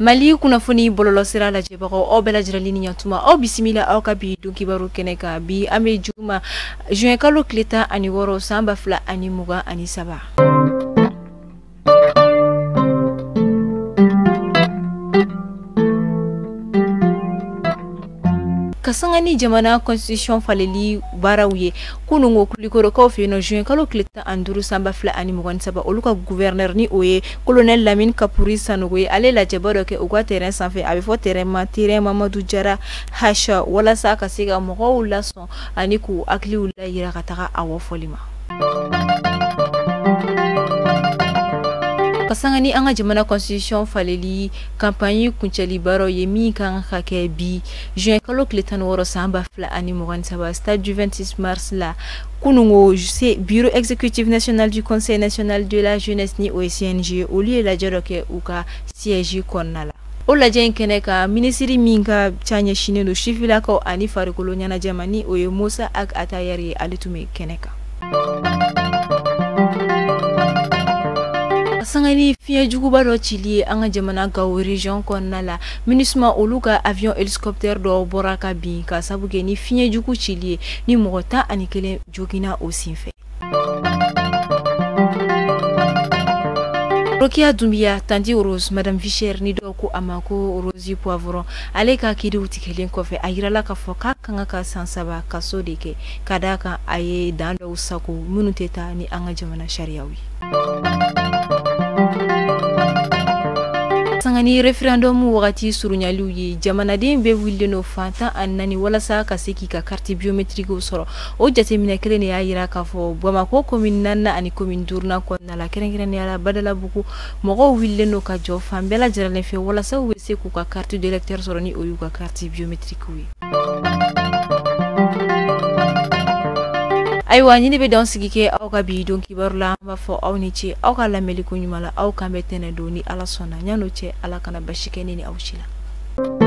Mali kunnafoni bɔlɔlɔsira lajɛbagaw, aw bɛɛ lajɛlen ni ɲantuma, aw bisimila aw ka bi don kibaru kɛnɛ kan. Bi an bɛ juma, juin kalo tile 16, san 2023. Ka sanga ni jamana constitution faleli baaraw ye, kunungo Kulikɔrɔkaw fɛ yen nɔ, juin kalo tile 15, san 2023, olu ka gouverneur, ni o ye colonel Lamine Kapuri Sanogo ye, ale lajɛba dɔ kɛ u ka terrain sanfɛ, a bɛ fɔ terrain ma terrain Mamadu Jara H, walasa ka se ka mɔgɔw lasɔn ani k'u hakiliw layira ka taga awɔ fɔli ma. Ka sanga ni an ka jamana constitution faleli campagne kuncɛli baaraw ye, min kan ka kɛ bi, juin kalo tile 16, san 2023, stade du 26 mars la, kunungo bureau exécutif national du Conseil national de la jeunesse, ni o ye CNJ, olu ye lajɛ dɔ kɛ u ka siège kɔnɔna la. O lajɛ in kɛnɛ kan, minisiri min ka ca ɲɛsinnen don sifilakaw ani farikolo ɲɛnajɛ ma, ni o ye Musa Ag Atayɛri ye, ale tun bɛ kɛnɛ kan. Sanga ni fiɲɛ juguba dɔ cili ye an ka jamana Gawo région kɔnɔna la, MINUSMA olu ka avion hélicoptère dɔ bɔra ka bin ka sabu kɛ ni fiɲɛ jugu cili ye, ni mɔgɔ 11 joginna o senfɛ. Rokia Doumbia, Tanti Rose, Madame Vie Chère, ni dɔw ko a ma ko Rose Poivron, ale ka kiiriw tigɛlen kɔfɛ, a yirala k'a fɔ k'a kan ka san 3 kaso de kɛ, ka d'a kan a ye dan dɔw sago minnu tɛ taa ni an ka jamana sariyaw ye. Sanga ni référendum wagati surunyaliw ye, jamanaden bɛɛ wulilen don fan 14 walasa ka se k'i ka carte biométrique sɔrɔ. O jateminɛ kelen de y'a yira k'a fɔ Bamakɔ commune naaninan ani commune duurunan kɔnɔna la, kɛrɛnkɛrɛnnenya la Badalabugu, mɔgɔw wulilen don ka jɔ fan bɛɛ lajɛlen fɛ walasa u bɛ se k'u ka carte d'électeur sɔrɔ, ni o y'u ka carte biométrique ye. Ayiwa, ɲini bɛ dan sigi kɛ aw ka bi don kibaru la. An b'a fɔ aw ni ce aw ka lamɛnli ko ɲuman la. Aw kan bɛ tɛnɛ don ni Ala sɔnna. Ɲan'o cɛ, Ala kana basi kɛ ne ni aw si la.